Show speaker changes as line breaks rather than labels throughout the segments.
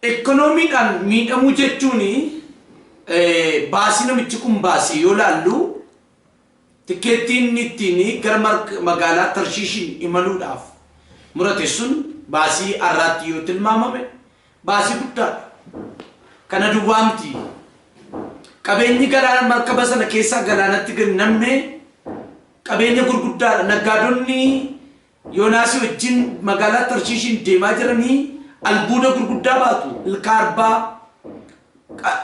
Ikkonoomiidhaan miidhamuu jechuun baasii namichi kun baasii yoo laallu, tikkeettii inni ittiin gara magaalaa Tarshiishiin imaluudhaaf murate sun baasii har'aatti yoo tilmaamame baasii guddaadha. Kana duwwaa miti. Qabeenyi galaana markaba sana keessaa galaanatti gad namne qabeenya gurguddaadha. Naggaadonni Yoonaasii wajjin magaalaa Tarshiishiin deemaa jiranii albuuda gurguddaa baatu. Ilka arbaa,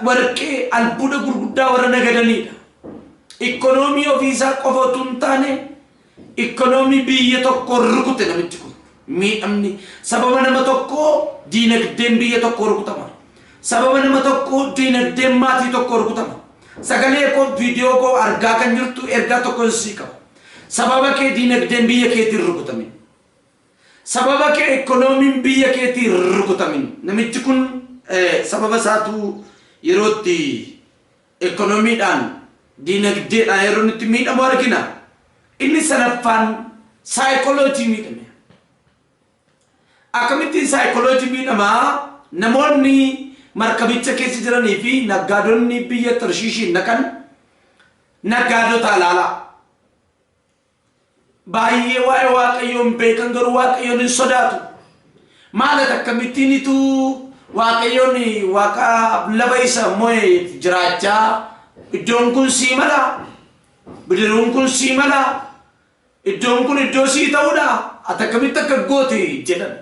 warqee, albuuda gurguddaa warra nagadanidha. Ikkonoomii ofiisaa qofa utuu hin taane ikkonoomii biyya tokkoo rukute namichi kun. Miidhamni sababa nama tokkoo diinagdeen biyya tokkoo rukutama. Sababa nama tokkoo diinagdeen maatii tokkoo rukutama. Sagalee koo, viidiyoo koo argaa kan jirtu, ergaa tokko sii qaba. Sababa kee diinagdeen biyya keetiin rukutamin. Sababa kee ikkonoomiin biyya keetiin rukutamin. Namichi kun sababa isaatu yeroo itti ikkonoomiidhaan, diinagdeedhaan yeroo inni itti miidhamu argina. Inni sadaffaan saayikoloojii miidhame. Akkamittiin saayikoloojii miidhamaa? Namoonni markabicha keessa jiranii fi naggaadonni biyya Tarshiishiin naqan naggaadota ilaalaa. Baay'ee waa'ee Waaqayyoon beekan, garuu Waaqayyoon hin sodaatu. Maalat akkamittiin ituu Waaqayyoon Waaqa lafa isa mo'e jiraachaa, iddoon kun sii mala, bidiruun kun sii mala, iddoon kun iddoo sii ta'uudha, ati akkamitti akka goote jedhan.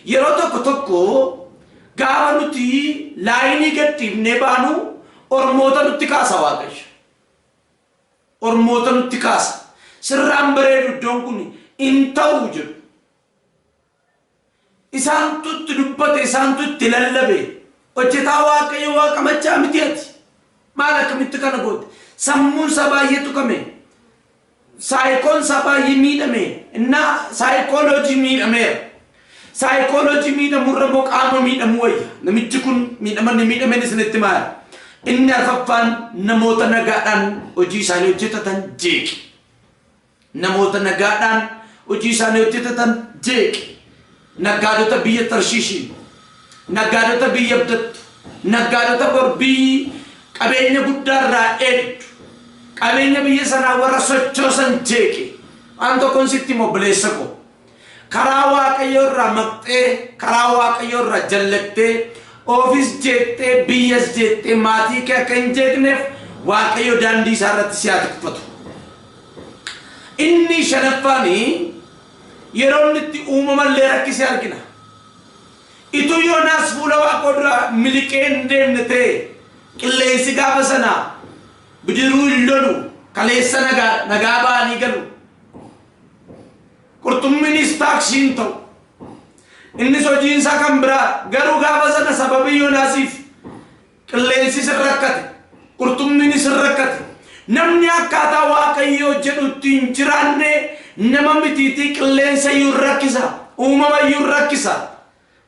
Yeroo tokko tokko gaafa nuti laayinii gadhiifnee baanu ormoota nutti kaasa Waaqayyo. Ormoota nutti kaasa. Sirraan bareedu, iddoon kun hin ta'u jedhu. Isaantu itti dubbate, isaantu itti lallabe. Hojjetaa Waaqayyo Waaqa machaa miti ati. Maal, akkamitti kana goote? Sammuun isaa baay'ee tuqame. Saayikoon isaa baay'ee miidhame. Innaa saayikooloojii miidhameera. Saayikooloojii miidhamurra immoo qaama miidhamuu wayya. Namichi kun miidhamanni miidhameen isinitti maali? Inni arfaffaan namoota nagaadhaan hojii isaanii hojjetatan jeeqe. Namoota nagaadhaan hojii isaanii hojjetatan jeeqe. Naggaadota biyya Tarshiishiin, naggaadota biyya abdattu, naggaadota bor biyyi qabeenya guddaa irraa eegdu, qabeenya biyya sanaa warra sochoosan jeeqe. Waan tokkoon sitti hima, obboleessa koo. Karaa Waaqayyoo irraa maqxee, karaa Waaqayyoo irraa jallattee, oofis jeeqxee, biyyas jeeqxee, maatii kee akka hin jeeqneef Waaqayyo daandii isaa irratti si haa tikfatu. Inni shanaffaan yeroo inni itti uumamallee rakkisee argina. Ituu Yoonaas fuula Waaqoo dura miliqee hin deemne ta'e, qilleensi gaafa sanaa bidiruu hin lolu, kaleessa nagaa nagaa ba'anii galu. Qurxummiinis taaksii hin ta'u. Innis hojiin isaa kan biraa, garuu gaafa sana sababii Yoonaasiif qilleensis hin rakkate, qurxummiinis hin rakkate. Namni akkaataa Waaqayyoo jedhutti hin jiraanne nama mitiitii qilleensa iyyuu hin rakkisa, uumama iyyuu hin rakkisa.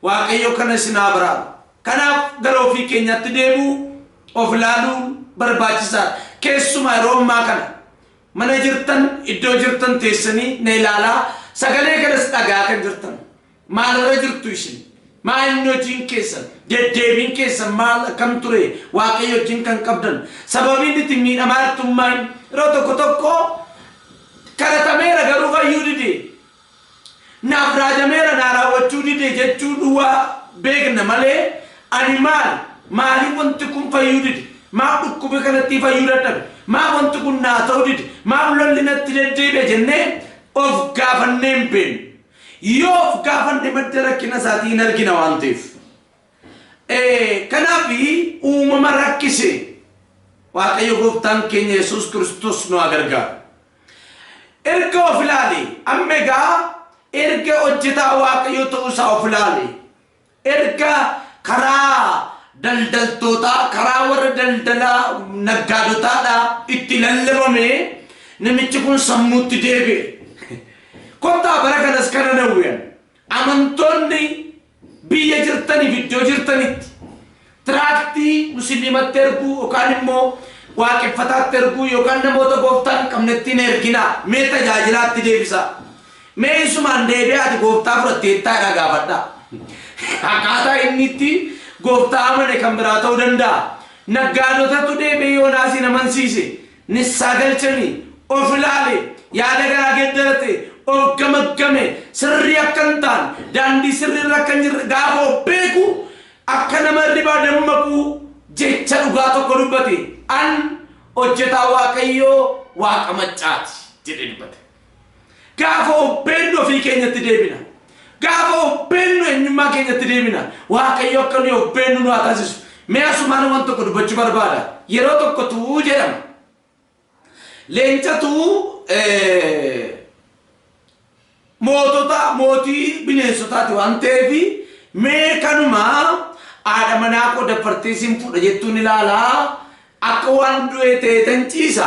Waaqayyo kana isin haa baraaru. Kanaaf gara ofii keenyaatti deebi'uu, of ilaaluun barbaachisaadha. Keessumaa yeroo ammaa kana mana jirtan, iddoo jirtan teessanii na ilaalaa, sagalee kanas dhagaa kan jirtan, maalirra jirtu isin? Maal inni hojiin keessan? Deddeebiin keessan maal akkam ture? Waaqayyo wajjin kan qabdan, sababiin itti miidhamaa jirtummaan, yeroo tokko tokko kadhatameera garuu fayyuu dide, naaf raajameera naa raawwachuu dide jechuu duwwaa beekna malee, ani maal, maaliif wanti kun fayyuu dide, maaf dhukkuba kanatti fayyuu dadhabe, maaf wanti kun naa ta'uu dide, maaf lolli natti deddeebi'e jennee of gaafannee hin beeknu. Yoo of gaafanne madda rakkina isaatii hin argina waan ta'eef. Kanaaf uumama rakkise. Waaqayyo gooftaan keenya Yesuus Kiristoos nu haa gargaaru. Erga of ilaale, amma egaa erga hojjetaa Waaqayyoo ta'uusaa of ilaale, erga karaa daldaltootaa, karaa warra daldalaa naggaadotaadhaa itti lallabame, namichi kun sammuutti deebi'e. Kottaa bara kanas kana nawwiyan. Amantoonni biyya jirtaniif iddoo jirtanitti tiraaktii musliimatti erguu yookaan immoo waaqeffataatti erguu yookaan namoota gooftaan hin qabnetti hin erginaa. Mee tajaajilaatti deebisaa. Mee isumaan deebi'aati gooftaa fudhatteettaa jedhaa gaafadhaa. Akkaataa inni itti Gooftaa amane kan biraa ta'uu danda'a. Naggaadotatu deebi'ee Yoonaasiin amansiise. Nissaa galchanii of ilaale, yaada garaa geeddarate, of gamaggame, sirrii akka hin taane, daandii sirriirra akka hin jirre gaafa of beeku akka nama hirribaa dammaquu jecha dhugaa tokko dubbate. An hojjetaa Waaqayyoo Waaqa maccaati jedhee dubbate. Gaafa of beeknu ofii keenyatti deebina. Gaafa of beeknu eenyummaa keenyatti deebina. Waaqayyo akka nuyi of beeknu nu haa taasisu. Mee asumaan waan tokko dubbachuu barbaada. Yeroo tokkotu jedhama. Leencatu mootota mootii bineensotaati waan ta'eef mee kanuma haadha manaa koo daffartee siin fuudha jettuun ilaalaa akka waan du'ee ta'e tan ciisa.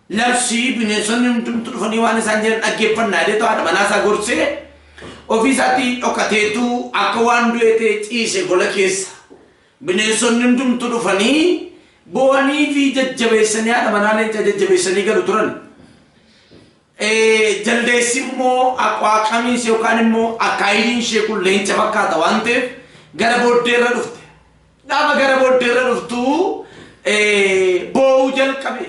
Labsii bineensonni hundumtu dhufanii waan isaan jedhan dhaggeeffannaa jedheetu haadha manaa isaa gorsee ofii isaatii dhokateetu akka waan du'ee ta'e ciise gola keessa. Bineensonni hundumtu dhufanii boo'anii fi jajjabeessanii haadha manaa leencaa jajjabeessanii galu turan. Jaldeessi immoo aqwaaqamiis yookaan immoo akaayidiin ishee kun leenca fakkaata waan ta'eef gara booddeerra dhufte. Gaafa gara booddeerra dhuftu boo'uu jalqabe.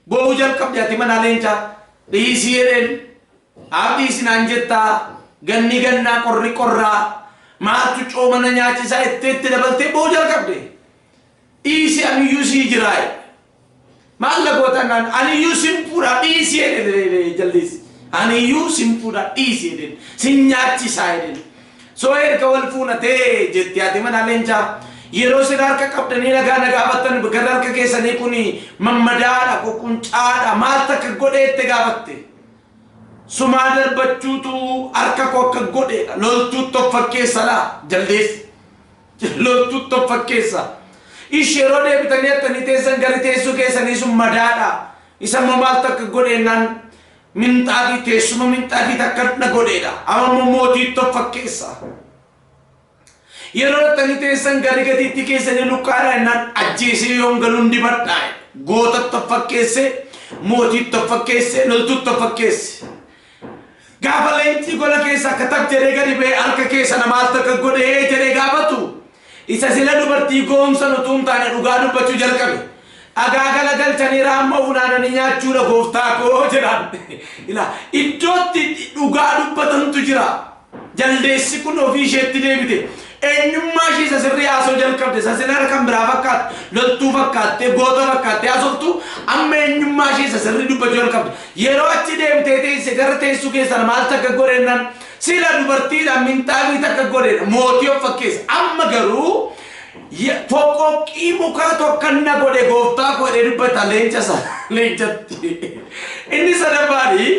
Boo'uu jalqabde ati manaa leencaa dhiisii jedheen. Abdii naan jettaa ganni gannaa qorri qorraa maaltu coomana nyaachisaa itti dabaltee boo'uu jalqabde. Dhiisii aniyyuu sii jiraa. Maal lagoota naan aniyyuu sin fuudha dhiisii jedhe jaldeessi. Aniyyuu sin fuudha dhiisii jedheen sin nyaachisaa jedheen. Soo erga wal fuunatee jetti ati manaa leencaa. Yeroo isin harka qabdanii nagaa nagaa gaafattan gara harka keessanii kun mammadaadha, ququncaadha, maal takka godheette gaafatte. Sumaa darbachuutu harka koo akka godheedha. Loltuutti of fakkeessadha jaldeessi. Loltuutti of fakkeessa. Ishee yeroo deebitanii attanii teessan gara teessoo keessanii sun madaadha. Isa immoo maal takka godheennaan minxaafii teessuma minxaafii takka na godheedha. Amma immoo mootiitti of fakkeessa. Yeroo attanii teessan gara gatiitti keessanii luqqaadha jennaan ajjeesee yoon galuun dibadhaa. Gootatti of fakkeesse, mootiitti of fakkeesse, loltuutti of fakkeesse. Gaafa leenci gola keessa akka tak jedhee gadi ba'ee harka keessa namaal takka godhee jedhee gaafatu isa sila dubartii goomsan utuu hin taane dhugaa dubbachuu jalqabe. Dhagaa galagalchanii raammoo funaananii nyaachuudha gooftaa koo jedhaan. Ilaa iddootti dhugaa dubbatantu jira. Jaldeessi kun ofii isheetti deebite. Eenyummaa ishee isa sirrii haasoo jalqabde. Isa sirrii kan biraa fakkaatu, loltuu fakkaattee, goota fakkaattee haasoftu amma eenyummaa ishee isa sirrii dubbachuu jalqabde. Yeroo achi deemtee teesse gara teessuu keessan maal takka godheennan sila dubartiidhaan minxaafii takka godheedha. Mootii of fakkeessa. Amma garuu foqoqqii mukaa tokko na godhe gooftaa koo jedhee dubbata leenca sana leencatti. Inni sadaffaani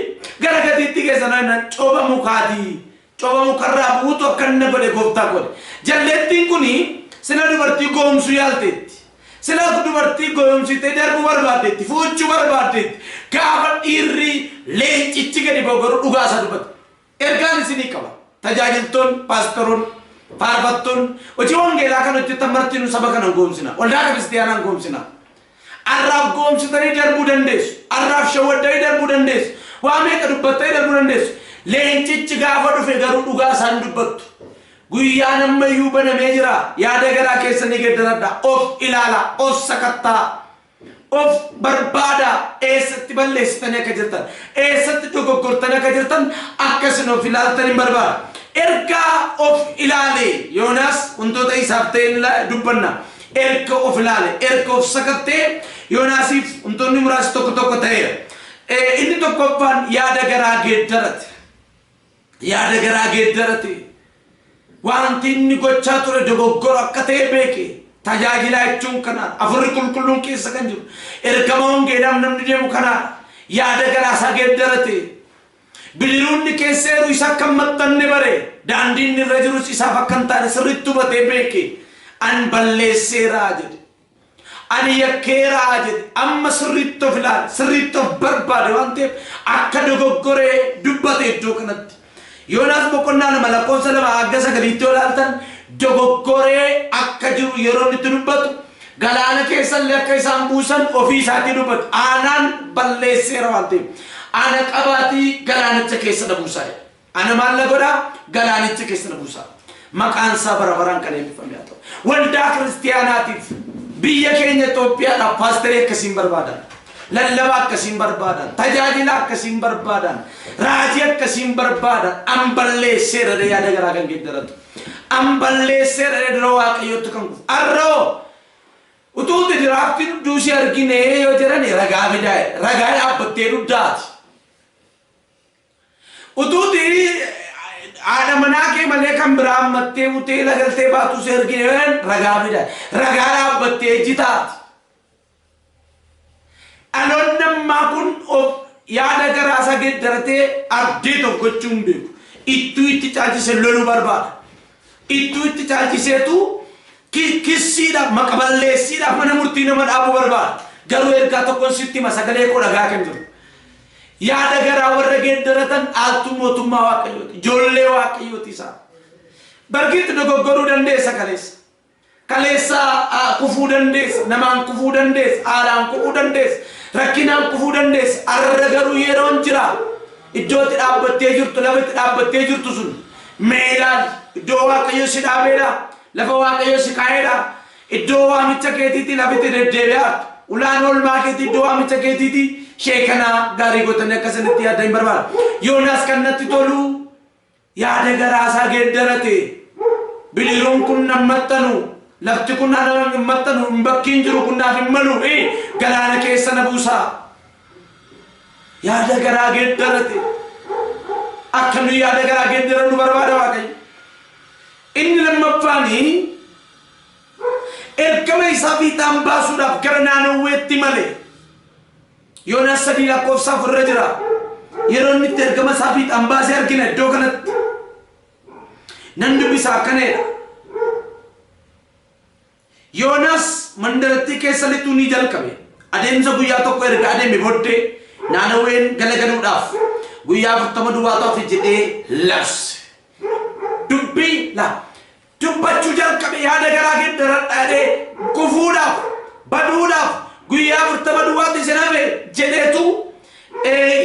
gara gatiitti keessan coba mukaatii. Coba mukarraa buutu akka na godhe gooftaa godhe. Jaldeettiin kuni sila dubartii goomsuu yaalteetti. Sila dubartii goomsitee darbuu barbaaddeetti. Fuuchuu barbaaddeetti. Gaafa dhiirri leencichi gadi ba'u garuu dhugaa isaa dubbata. Ergaan isinii qaba. Tajaajiltoonni, paasteroonni, faarfattoonni, hojii wangeelaa kan hojjetan martinuu saba kana hin goomsina. Waldaa kiristiyaanaa hin goomsina. Arraaf goomsitanii darbuu dandeessu. Arraaf shawwaddanii darbuu dandeessu. Waa meeqa dubbattanii darbuu dandeessu. Leencichi gaafa dhufe garuu dhugaa isaan dubbattu. Guyyaan ammayyuu banamee jira. Yaada garaa keessanii geeddaradha. Of ilaala, of sakattaa, of barbaada. Eessatti balleessitanii akka jirtan, eessatti dogoggortanii akka jirtan akka isin of ilaaltan hin barbaada. Ergaa of ilaale Yoonaas wantoota isaaf ta'e dubbanna. Erga of ilaale, erga of sakattee Yoonaasiif wantoonni muraasni tokko tokko ta'eera. Inni tokkoffaan yaada garaa geeddarate. Yaada garaa geeddarate. Wanti inni gochaa ture dogoggora akka ta'e beeke. Tajaajilaa jechuun kanaan afurri qulqulluun keessa kan jiru. Ergama wangeelaaf namni deemu kanaan yaada garaa isaa geeddarate. Bidiruunni keessa jiru isa akka hin maxxanne bare. Daandiin irra jirus isaaf akka hin taane sirriitti hubatee beeke. An balleesseeraa jedhe. Ani yakkeeraa jedhe. Amma sirriitti of ilaale, sirriitti of barbaade waan ta'eef akka dogoggoree dubbate iddoo kanatti. Yoonaas boqonnaa 2 lakkoofsa 2 hanga 9tti yoo ilaaltan dogoggoree akka jiru yeroo inni itti dubbatu galaana keessallee akka isaan buusan ofii isaatii dubbatu. Aanaan balleesseera waan ta'eef. Ana qabaatii galaanicha keessa na buusaa jedhe. Ana maal na godhaa? Galaanicha keessa na buusaa. Maqaan isaa bara baraan kan eebbifame haa ta'u. Waldaa kiristiyaanaatiif, biyya keenya Itoophiyaadhaaf paasterii akkasiin barbaadan. Lallabaa akkasiin barbaadan. Tajaajila akkasiin barbaadan. Raajii akkasiin barbaadan. An balleesseera jedhee yaada garaa kan geeddaratu. An balleesseera jedhee dura Waaqayyootti kan kufu. Arroo utuu nuti diraaftii dugduu si argine yoo jedhan ragaa fidaa jedhe. Ragaa dhaabbattee dugdaati. Utuuti haadha manaa kee malee kan biraa ammattee hoteela galtee baatu si argine yoo jedhan ragaa fidaa. Ragaa dhaabbattee ejjitaati. Dhaloonni ammaa kun of yaada garaa isaa geeddaratee abdii of gochuu hin beeku. Ittuu itti caalchisee loluu barbaada. Ittuu itti caalchiseetu kissiidhaaf, maqa balleessiidhaaf mana murtii nama dhaabuu barbaada. Garuu ergaa tokkoon sitti hima, sagalee koo dhagaa kan jiru. Yaada garaa warra geeddaratan dhaaltuu mootummaa Waaqayyooti. Ijoollee Waaqayyooti isaan. Bargiitti dogoggoruu dandeessa kaleessa. Kaleessa kufuu dandeessa, namaan kufuu dandeessa, haalaan kufuu dandeessa, rakkinaan kufuu dandeessa. Arra garuu yeroon jira. Iddoo itti dhaabbattee jirtu, lafa itti dhaabbattee jirtu sun mee ilaali. Iddoo Waaqayyo si dhaabeedha. Lafa Waaqayyo si kaa'eedha. Iddoo waamicha keetiitti lafa itti deddeebi'aatu. Ulaan oolmaa keetii iddoo waamicha keetiiti. Ishee kana gaarii gootanii akka isinitti yaaddan hin barbaada. Yoonaas kan natti tolu yaada garaa isaa geeddarate. Bidiruun kun nan maxxanu, lafti kun ana hin maxxanu, bakki hin jiru kun naaf hin malu, galaana keessa na buusaa. Yaada garaa geeddarate. Akka nu yaada garaa geeddarannu barbaada Waaqayyo. Inni lammaffaani ergama isaa fiixaan baasuudhaaf gara Naanawweetti male. Yoonaas 3 lakkoofsa 4 irra jira. Yeroo inni itti ergama isaa fiixaan baasee argina iddoo kanatti. Nan dubbisa, akkana jedha. Yoonaas mandarattii keessa lixuu ni jalqabe. Adeemsa guyyaa tokko erga adeeme booddee Naanawween galagaluudhaaf guyyaa 40 duwwaatu hafe jedhee labse. Dubbii la dubbachuu jalqabe, yaada garaa geeddaradha jedhee, kufuudhaaf, baduudhaaf guyyaa 40 duwwaatu isin hafe jedheetu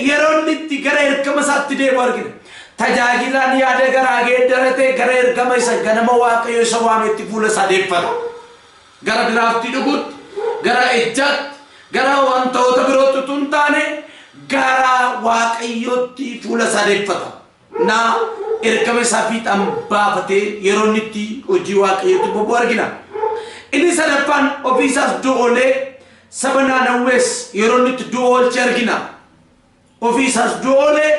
yeroo inni itti gara ergama isaatti deemu argina. Tajaajilaan yaada garaa geeddaratee gara ergama isa ganama Waaqayyo isa waametti fuula isaa deeffata. Gara diraaftii dhuguutti, gara ejjaatti, gara wantoota birootti utuu hin taane gara Waaqayyootti fuula isaa deeffata. Na ergama isaa fiixaan baafatee yeroo inni itti hojii Waaqayyootti bobba'u argina. Inni sadaffaan ofii isaas du'oolee saba Naanawwees yeroo inni itti du'a oolche argina. Ofii isaas du'a oolee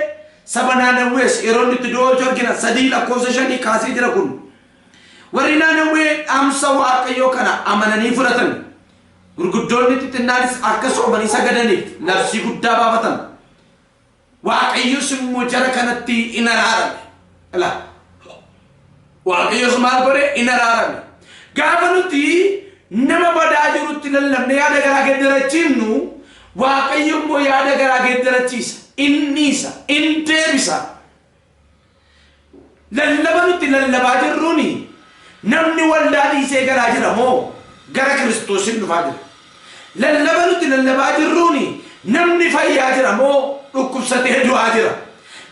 saba Naanawwees yeroo inni itti du'a oolchu argina. 3 lakkoofsa 5 kaasee jira kun. Warri Naanawwee dhaamsa Waaqayyoo kana amananii fudhatan. Gurguddoonni xixinnaanis akka soomanii sagadaniif labsii guddaa baafatan. Waaqayyos immoo jara kanatti in araarame. Ilaa. Waaqayyos maal godhe? In araarame. Gaafa nuti nama badaa jirutti lallabne yaada garaa geeddarachiifnu, Waaqayyo immoo yaada garaa geeddarachiisa. In dhiisa. In deebisa. Lallaba nuti lallabaa jirruuni namni waldaa dhiisee galaa jira moo gara Kiristoosiin dhufaa jira? Lallaba nuti lallabaa jirruuni namni fayyaa jira moo dhukkubsatee du'aa jira?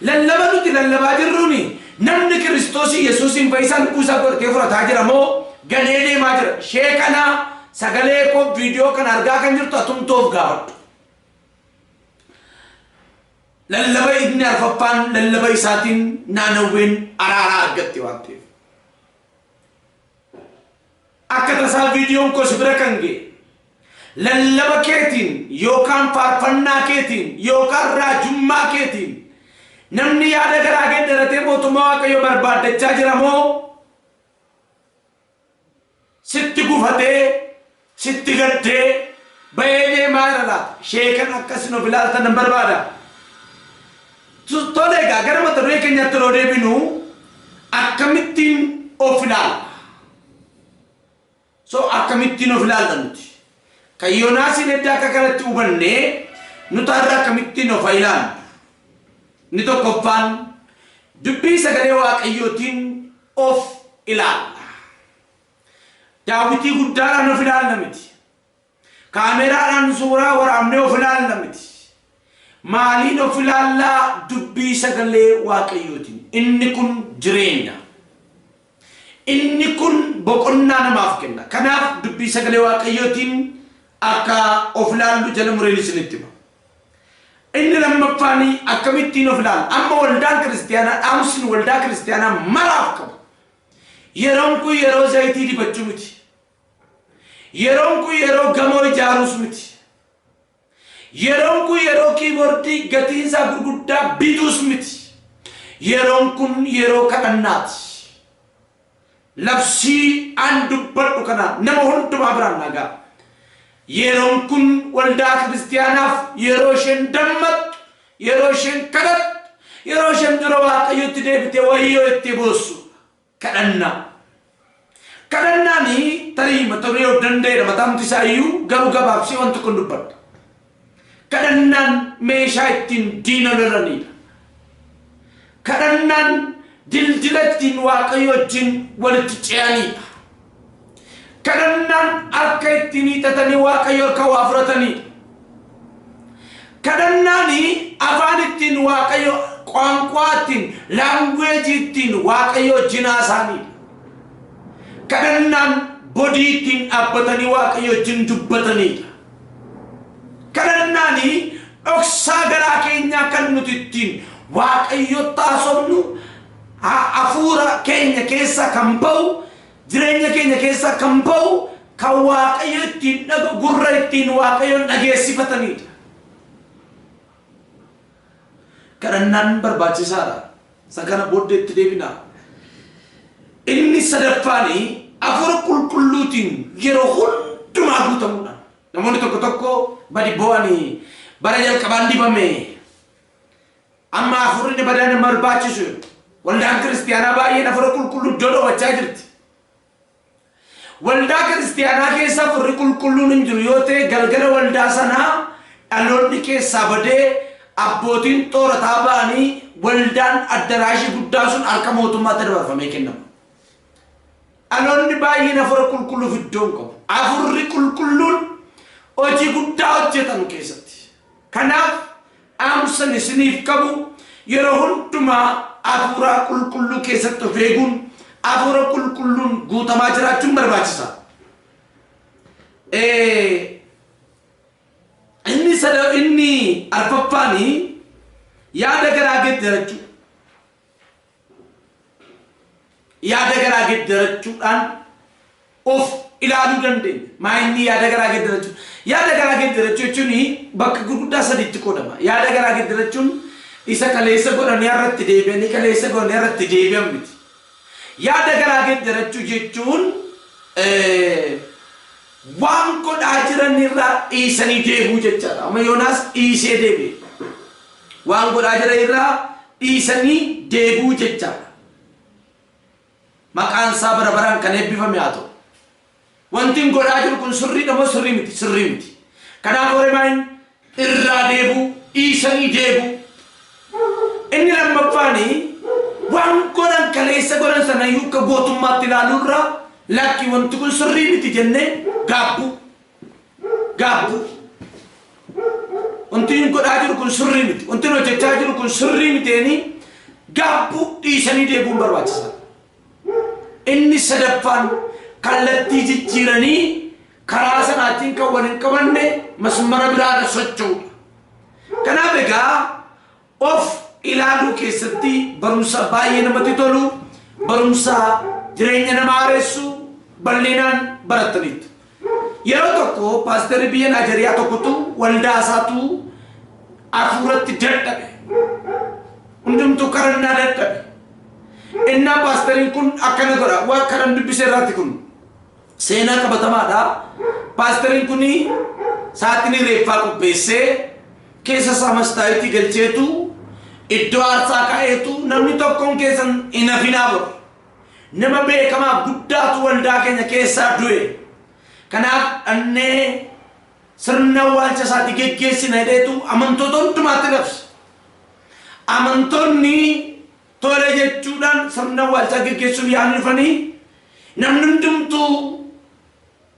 Lallaba nuti lallabaa jirruuni namni Kiristoosii Yesuusiin fayyisaa lubbuu isaa godhatee fudhataa jira moo ganee deemaa jira? Ishee kana sagalee koo viidiyoo kana argaa kan jirtu atumtuu of gaafadhu. Lallaba inni arfaffaan lallaba isaatiin Naanawween araara argatte waan ta'eef. Akka tasaa viidiyoon koo si bira kan ga'e lallaba keetiin yookaan faarfannaa keetiin yookaan raajummaa keetiin namni yaada garaa geeddaratee mootummaa Waaqayyoo barbaaddachaa jira moo sitti gufatee, sitti gaddee bahee deemaa jira laata? Ishee kan akkasin of ilaaltan nan barbaada. Tole egaa, gara mata duree keenyaatti yeroo deebinu, akkamittiin of ilaalla? So akkamittiin of ilaalla nuti? Kan Yoonaasiin edda akka kanatti hubannee, nuti har'a akkamittiin of ilaallu? Inni tokkoffaan dubbii sagalee Waaqayyootiin of ilaalla. Daawwitii guddaadhaan of ilaalla miti. Kaameraadhaan suuraa waraabnee of ilaalla miti. Maaliin of ilaallaa? Dubbii sagalee Waaqayyootiin. Inni kun jireenya. Inni kun boqonnaa namaaf kenna. Kanaaf dubbii sagalee Waaqayyootiin akka of ilaallu jala mureen isinitti hima. Inni lammaffaan akkamittiin of ilaalla? Amma waldaan kiristiyaanaa dhaamsin waldaa kiristiyaanaa maraaf qabu. Yeroon kun yeroo zayitii dibachuu miti. Yeroon kun yeroo gamoo ijaaruus miti. Yeroon kun yeroo kiiboordii gatiin isaa gurguddaa bituus miti. Yeroon kun yeroo kadhannaati. Labsii an dubbadhu kana nama hundumaa biraan nagaa. Yeroon kun waldaa kiristiyaanaaf yeroo isheen dammattu, yeroo isheen kadhattu, yeroo isheen dura Waaqayyotti deebitee wayyoo itti boossu kadhannaa. Kadhannaan tarii mata duree of danda'edha mataan isaa iyyuu garuu gabaabsee wanti kun dubbadha. Kadhannaan meeshaa ittiin diina lolanidha. Kadhannaan dildila ittiin Waaqayyo wajjin walitti ce'anidha. Kadhannaan harka ittiin hiixatanii Waaqayyo harka waa fudhatanidha. Kadhannaan afaan ittiin Waaqayyo qaanqaa ittiin language ittiin Waaqayyo wajjin haasa'anidha. Kadhannaan bodii ittiin dhaabbatanii Waaqayyo wajjin dubbatanidha. Kadhannaan dhoksaa garaa keenyaa kan nuti ittiin Waaqayyo taasofnu hafuura keenya keessaa kan ba'u jireenya keenya keessaa kan ba'u kan Waaqayyo ittiin dhaga gurra ittiin Waaqayyoon dhageessifatanidha. Kadhannaan barbaachisaadha. Isa kana booddee itti deebina. Inni sadaffaan hafuura qulqulluutiin yeroo hundumaa guutamuudhaan. Namoonni tokko tokko badi bo'anii bara jalqabaan dibame amma hafuurri badaan hin barbaachisu. Waldaan kiristiyaanaa baay'een hafuura qulqulluu iddoo dhoowwachaa jirti. Waldaa kiristiyaanaa keessa hafuurri qulqulluun hin jiru yoo ta'e galgala waldaa sanaa dhaloonni keessaa badee abbootiin xoorataa ba'anii waldaan addaraashii guddaa sun harka mootummaatti dabarfamee kennama. Dhaloonni baay'een hafuura qulqulluuf iddoo hin qabu. Hafuurri qulqulluun hojii guddaa hojjetan keessatti. Kanaaf dhaamsan isiniif qabu yeroo hundumaa hafuura qulqulluu keessatti of eeguun hafuura qulqulluun guutamaa jiraachuun barbaachisa. Inni sada inni arfaffaani yaada garaa geeddarachuu. Yaada garaa geeddarachuudhaan of ilaaluu dandeenya. Maa inni yaada garaa geeddarachuu? Yaada garaa geeddarachuu jechuun bakka gurguddaa sadiitti qoodama. Yaada garaa geeddarachuun isa kaleessa godhanii irratti deebi'anii kaleessa godhanii irratti deebi'an miti. Yaada garaa geeddarachuu jechuun waan godhaa jiran irraa dhiisanii deebi'uu jechaadha. Amma Yoonaas dhiisee deebi'e. Waan godhaa jiran irraa dhiisanii deebi'uu jechaadha. Maqaan isaa bara baraan kan eebbifame haa ta'u. Wanti hin godhaa jiru kun sirriidha moo sirrii miti? Sirrii miti. Kanaaf horemaan irraa deebi'uu, dhiisanii deebi'uu. Inni lammaffaani waan godhan kaleessa godhan sanayyuu akka gootummaatti ilaaluu irraa lakki wanti kun sirrii miti jennee gaabbuu. Gaabbuu. Wanti hin godhaa jiru kun sirrii miti. Wanti hin hojjechaa jiru kun sirrii miti jedhanii gaabbuu dhiisanii deebi'uun barbaachisaadha. Inni sadaffaan kallattii jijjiiranii karaa sanaatiin kan wal hin qabanne masmara biraarra socho'uudha. Kanaaf egaa of ilaaluu keessatti barumsa baay'ee namatti tolu, barumsa jireenya nama haaressu bal'inaan barattaniitu. Yeroo tokko paasterri biyya Naajeriyaa tokkotu waldaa isaatu hafuuratti dadhabe. Hundumtuu kadhannaa dadhabe. Innaa paasteriin kun akkana godha. Waan kanan dubbise irraatti kun seenaa qabatamaadha. Paasteriin kun saaxinii reeffaa qopheessee keessa isaa mastaayitii galcheetu iddoo aarsaa kaa'eetu namni tokkoon keessan hin hafinaa bor. Nama beekamaa guddaatu waldaa keenya keessaa du'e. Kanaaf dhannee sirna awwaalcha isaatti geggeessina jedheetu amantoota hundumaatti labse. Amantoonni tole jechuudhaan sirna awwaalchaa geggeessuuf yaa'anii dhufanii namni hundumtuu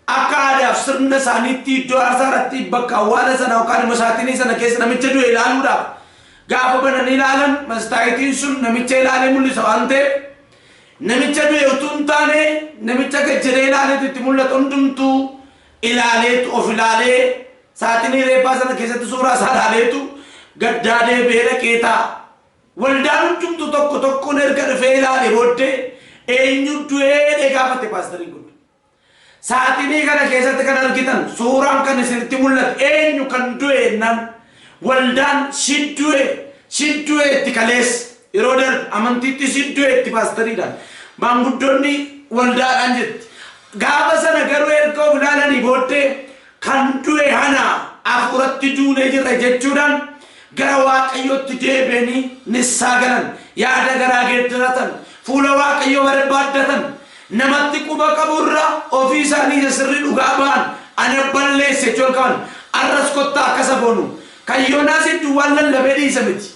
akka aadaaf sirna isaaniitti iddoo aarsaa irratti bakka awwaala sana yookaan immoo saaxinii sana keessa namicha du'e ilaaluudhaaf gaafa bananii ilaalan mastaayitiin sun namicha ilaalee mul'isa waan ta'eef Namicha du'e utuu hin taane, namicha gad jedhee ilaaleetu itti mul'ata. Hundumtuu ilaaleetu, of ilaalee, saaxinii reeffaa sana keessatti suuraa isaa ilaaleetu gaddaa deebi'ee dhaqee taa'a. Waldaan hundumtuu tokko tokkoon erga dhufee ilaale booddee, "Eenyu du'ee?" jedhee gaafate paastariin kun. "Saaxinii kana keessatti kan argitan, suuraan kan isinitti mul'ate eenyu kan du'e?" jennaan, waldaan "Si du'e, si du'e" itti kaleessa. Yeroo darbe amantiitti "Si du'e" itti paastariidhaan. Maanguddoonni waldaadhaan jetti. Gaafa sana garuu erga of ilaalanii booddee, "Kan du'e hana, hafuuratti duunee jirra" jechuudhaan gara Waaqayyootti deebi'anii nissaa galan, yaada garaa geeddaratan, fuula Waaqayyoo barbaaddatan, namatti quba qaburra ofii isaanii isa sirrii dhugaa ba'an, "Ana balleesse" jechuu qaban. Arras kottaa akka saboonu kan Yoonaas duwwaan lallabee dhiisa miti.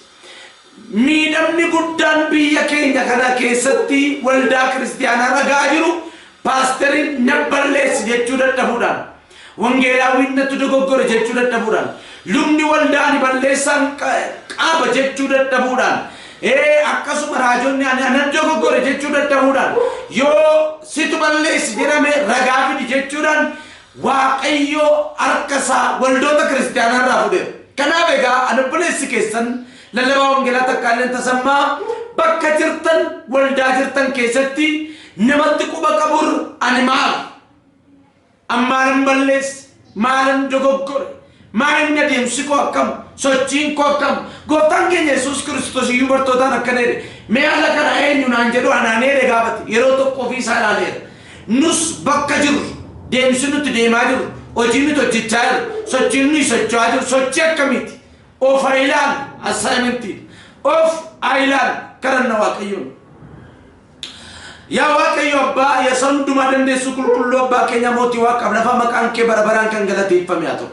Miidhamni guddaan biyya keenya kana keessatti waldaa kiristiyaanaa ragaa jiru, paasteriin "Na balleessi" jechuu dadhabuudhaan, wangeelaawwiin "Natu dogoggore" jechuu dadhabuudhaan, lubni waldaa "Ani balleessaan qaba" jechuu dadhabuudhaan, akkasuma raajonni "Ani anan dogoggore" jechuu dadhabuudhaan, yoo "Situ balleessi" jedhame "Ragaa fidi" jechuudhaan, Waaqayyo harka isaa waldoota kiristiyaanaa irraa fudheera. Kanaaf egaa ani obboleessi keessan lallabaa wangeelaa Takkaaleen Tasammaa, bakka jirtan, waldaa jirtan keessatti namatti quba qabur ani maal ammaanan balleesse, maalan dogoggore, maa inni adeemsi koo akkam, sochiin koo akkam? Gooftaan keenya Yesuus Kiristoos iyyuu bartootaan akkana jedhe: "Mee haala kana eenyu naan jedhu anaan?" jedhe gaafate. Yeroo tokko ofii isaa ilaaleera. Nus bakka jirru, deemsi nuti deemaa jirru, hojii nuti hojjechaa jirru, sochiin nuyi socho'aa jirru sochii akkamiiti? Of haa ilaalu. Assignmentii of haa ilaalu. Kadhanna Waaqayyoon. Yaa Waaqayyo Abbaa, yaa hundumaa dandeessu, qulqulluu Abbaa keenya, mootii Waaqaaf lafa, maqaan kee bara baraan kan galateeffame haa ta'u.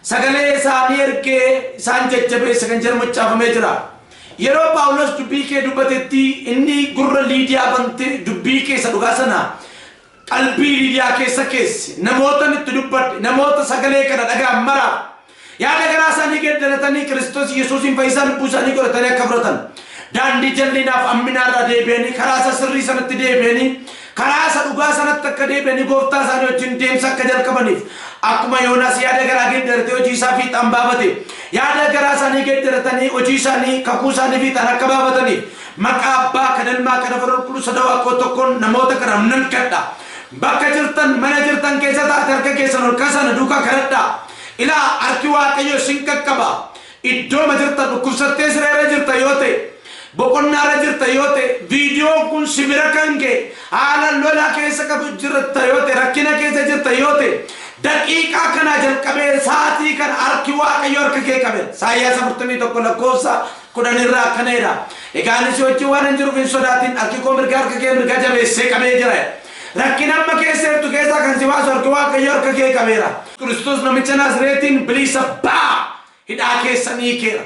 Sagalee isaanii ergee isaan jajjabeessa kan jedhamu caafamee jira. Yeroo Paawulos dubbii kee dubbatetti, inni gurra Liidiyaa bante, dubbii keessa dhugaa sana qalbii Liidiyaa keessa keesse. Namoota itti dubbadhe, namoota sagalee kana dhagaan maraaf, yaada garaa isaanii geeddaratanii Kiristoos Yesuusiin fayyisaa lubbuu isaanii godhatanii akka fudhatan, daandii jal'inaaf amminaarraa deebi'anii karaa isa sirrii sanatti deebi'anii, karaa isa dhugaa sanatti akka deebi'anii Gooftaa isaanii wajjin deemsa akka jalqabaniif, akkuma Yoonaas yaada garaa geeddaratee hojii isaa fiixaan baafate, yaada garaa isaanii geeddaratanii hojii isaanii, kakuu isaanii fiixaan akka baafataniif, maqaa Abbaa, kan Ilmaa, kan Hafuura Qulqulluu sada Waaqoo tokkoon namoota kana nan kadha. Bakka jirtan, mana jirtan keessa taate, harka keessan ol kaasana duukaa kadhadhaa. Ilaa, harki Waaqayyo isin qaqqaba. Iddooma jirtan, dhukkubsattee sireerra jirta yoo ta'e, boqonnaarra jirta yoo ta'e, viidiyoon kun si bira kan ga'e haala lolaa keessa qabu jirta yoo ta'e, rakkina keessa jirta yoo ta'e, daqiiqaa kanaa jalqabee sa'aatii kana harki Waaqayyo harka kee qabe. Isaayyaas 41 lakkoofsa 10 irraa akkana jedha: "Egaa ani si wajjin waan hin jiruuf hin sodaatin, harki koo mirgaa harka kee mirgaa jabeessee qabee jira." Rakkina amma keessa jirtu keessaa kan si baasu harki Waaqayyo harka kee qabeera. Kiristoos namicha Naazreetiin bilisa baa, hidhaa keessanii keera.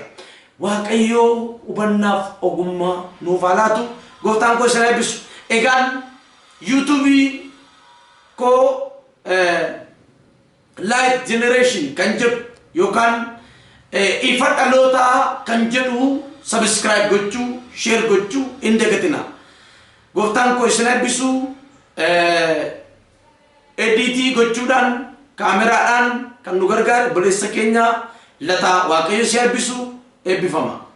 Waaqayyo hubannaaf ogummaa nuuf haa laatu. Gooftaan koo isin eebbisu. Egaan YouTubeii koo Light Generation kan jedhu yookaan Ifa Dhalootaa kan jedhu subscribe gochuu, share gochuu hin dagatina. Gooftaan koo isin eebbisu. Editii gochuudhaan, kaameraadhaan kan nu gargaare obboleessa keenya Lataa, Waaqayyo si eebbisu, eebbifama.